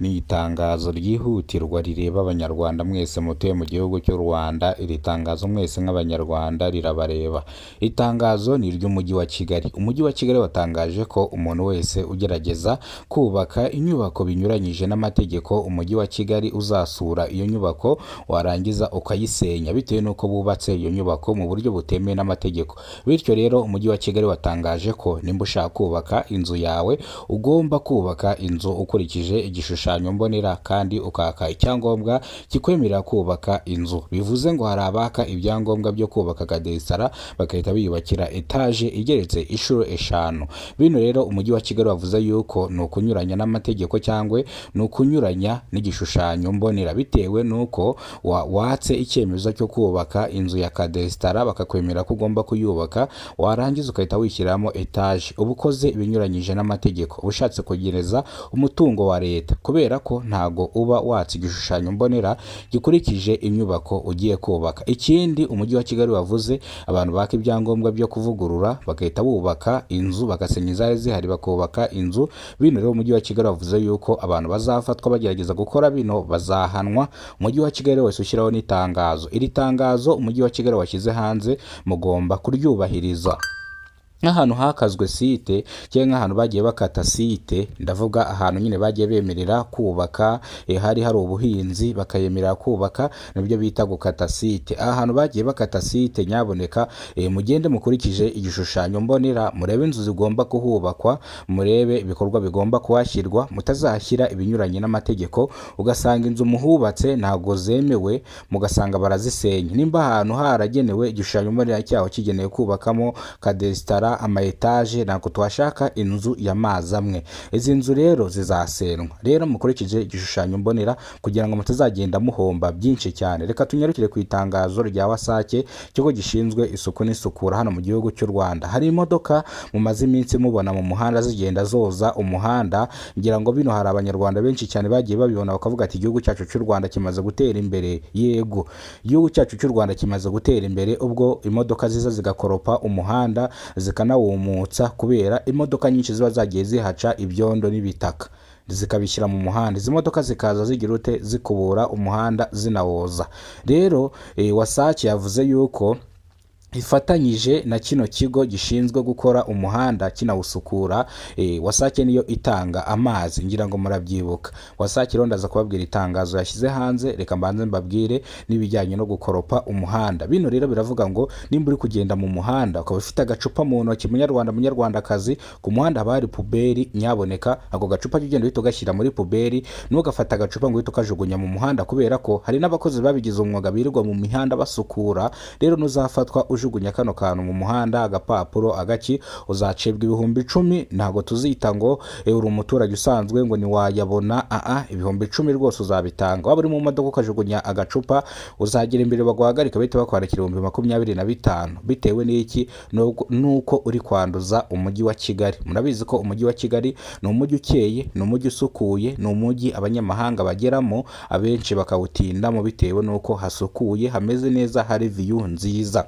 Ni itangazo ryihutirwa rireba Abanyarwanda mwese mutuye mu gihugu cy'u Rwanda, iri tangazo mwese nk'Abanyarwanda rirabareba. Itangazo ni iry'Umujyi wa Kigali. Umujyi wa Kigali watangaje ko umuntu wese ugerageza kubaka inyubako binyuranyije n'amategeko, Umujyi wa Kigali uzasura iyo nyubako warangiza ukayisenya bitewe n'uko bubatse iyo nyubako mu buryo butemewe n'amategeko. Bityo rero Umujyi wa Kigali watangaje ko nimba ushaka kubaka inzu yawe, ugomba kubaka inzu ukurikije igishushanyo mbonera kandi ukaka icyangombwa kikwemerera kubaka inzu. Bivuze ngo hari abaka ibyangombwa byo kubaka kadesitara bagahita biyubakira etaje igeretse inshuro 5. Bino rero Umujyi wa Kigali wavuze yuko ni ukunyuranya n'amategeko cyangwa ni ukunyuranya n'igishushanyo mbonera bitewe n'uko watse icyemezo cyo kubaka inzu ya kadesitara bakakwemerera ko ugomba kuyubaka, warangiza ugahita wishyiramo etaje. Uba ukoze ibinyuranyije n'amategeko, uba ushatse kugereza umutungo wa leta kubera ko ntago uba watse igishushanyo mbonera gikurikije inyubako ugiye kubaka. Ikindi Umujyi wa Kigali wavuze, abantu baka ibyangombwa byo kuvugurura bagahita bubaka inzu, bagasenya izari zihari bakubaka inzu. Bino rero Umujyi wa Kigali wavuze yuko abantu bazafatwa bagerageza gukora bino bazahanwa. Umujyi wa Kigali wese ushyiraho n'itangazo. Iri tangazo Umujyi wa Kigali washyize hanze mugomba kuryubahiriza. Nk'ahantu hakazwe site cyangwa nk'ahantu bagiye bakata site, ndavuga ahantu nyine bagiye bemerera kubaka, hari hari ubuhinzi bakayemerera kubaka, nibyo bita gukata site. Aha hantu bagiye bakata site, nyaboneka mugende mukurikije igishushanyo mbonera, murebe inzu zigomba kuhubakwa, murebe ibikorwa bigomba kuhashyirwa, mutazashyira ibinyuranye n'amategeko, ugasanga inzu muhubatse ntabwo zemewe, mugasanga barazisenya. Nimba ahantu haragenewe igishushanyo mbonera cyaho kigenewe kubakamo kadesitara, ama etaje, ntabwo tuhashaka inzu y'amazi amwe. Izi nzu rero zizasenwa. Rero mukurikije igishushanyo mbonera kugira ngo mutazagenda muhomba byinshi cyane. Reka tunyarukire ku itangazo rya WASAC, ikigo gishinzwe isuku n'isukura hano mu gihugu cy'u Rwanda. Hari imodoka mumaze iminsi mubona mu muhanda zigenda zoza umuhanda, ngira ngo bino hari Abanyarwanda benshi cyane bagiye babibona bakavuga ati igihugu cyacu cy'u Rwanda kimaze gutera imbere. Yego, igihugu cyacu cy'u Rwanda kimaze gutera imbere ubwo imodoka ziza zigakoropa umuhanda zikanawumutsa, kubera imodoka nyinshi ziba zagiye zihaca ibyondo n'ibitaka zikabishyira mu muhanda. Izi modoka zikaza zigira ute? Zikubura umuhanda zinawoza. Rero WASAC yavuze yuko ifatanyije na kino kigo gishinzwe gukora umuhanda kinawusukura. WASAC niyo itanga amazi, ngira ngo murabyibuka. WASAC rero ndaza kubabwira itangazo yashyize hanze, reka mbanze mbabwire n'ibijyanye no gukoropa umuhanda. Bino rero biravuga ngo nimba uri kugenda mu muhanda ukaba ufite agacupa mu ntoki, munyarwanda munyarwandakazi, ku muhanda haba hari puberi, nyaboneka ako gacupa jya ugenda uhita ugashyira muri puberi, ntugafate agacupa ngo uhite ukajugunya mu muhanda, kubera ko hari n'abakozi babigize umwuga birirwa mu mihanda basukura. Rero nuzafatwa ujugunya kano kantu mu muhanda, agapapuro agaki, uzacibwa 10,000. Ntabwo tuzita ngo uri umuturage usanzwe ngo ntiwayabona, aa 10,000 rwose uzabitanga. Waba uri mu modoka ukajugunya agacupa, uzagera imbere baguhagarika bahita bakwandikira 25,000. Bitewe n'iki? Nuko uri kwanduza Umujyi wa Kigali. Murabizi ko Umujyi wa Kigali ni umujyi ukeye, ni umujyi usukuye, ni umujyi abanyamahanga bageramo abenshi bakawutindamo bitewe n'uko hasukuye, hameze neza, hari view nziza.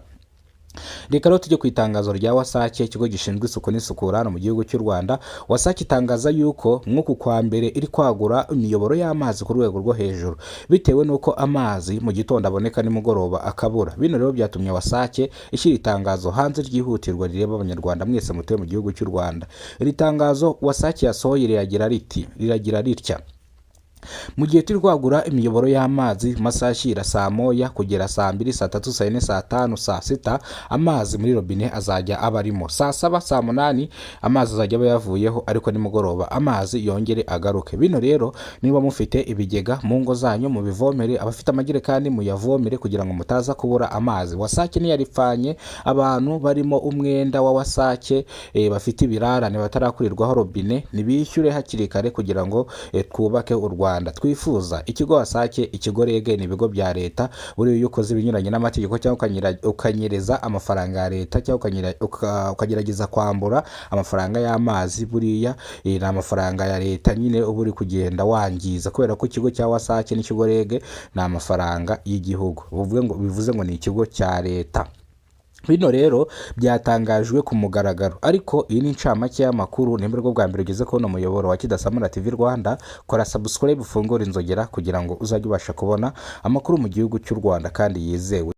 Reka rero tujye ku itangazo rya WASAC, ikigo gishinzwe isuku n'isukura hano mu gihugu cy'u Rwanda. WASAC itangaza yuko mw'uku kwa mbere iri kwagura imiyoboro y'amazi ku rwego rwo hejuru, bitewe n'uko amazi mu gitondo aboneka nimugoroba akabura. Bino rero byatumye WASAC ishyira itangazo hanze ryihutirwa rireba Abanyarwanda mwese mutuye mu gihugu cy'u Rwanda. Iri tangazo WASAC yasohoye riragira ritya: mu gihe turi kwagura imiyoboro y'amazi mu masaha ashyira saa 1 kugera saa 2, saa 3, saa 4, saa 5, saa 6, amazi muri robine azajya aba arimo. Saa 7, saa 8 amazi azajya aba yavuyeho, ariko nimugoroba amazi yongere agaruke. Bino rero niba mufite ibigega mu ngo zanyu mubivomere, abafite amajerekani muyavomere kugira ngo mutaza kubura amazi. WASAC ntiyaripfanye abantu barimo umwenda wa WASAC, bafite ibirarane batarakurirwaho robine, nibishyure hakiri kare kugira ngo twubake u Rwanda twifuza. Ikigo WASAC, ikigo REG ni ibigo bya leta. Buriya iyo ukoze ibinyuranye n'amategeko cyangwa ukanyereza amafaranga ya leta cyangwa ukagerageza kwambura amafaranga y'amazi, buriya ni amafaranga ya leta nyine uba uri kugenda wangiza, kubera ko ikigo cya WASAC n'ikigo REG ni amafaranga y'igihugu, bivuze ngo ni ikigo cya leta. Bino rero byatangajwe ku mugaragaro, ariko iyi ni incamake y'amakuru. Nimba aribwo bwa mbere ugeze kubona umuyoboro wa Kidasamura TV Rwanda, kora subscribe, ufungure inzogera kugira ngo uzajye ubasha kubona amakuru mu gihugu cy'u Rwanda kandi yizewe.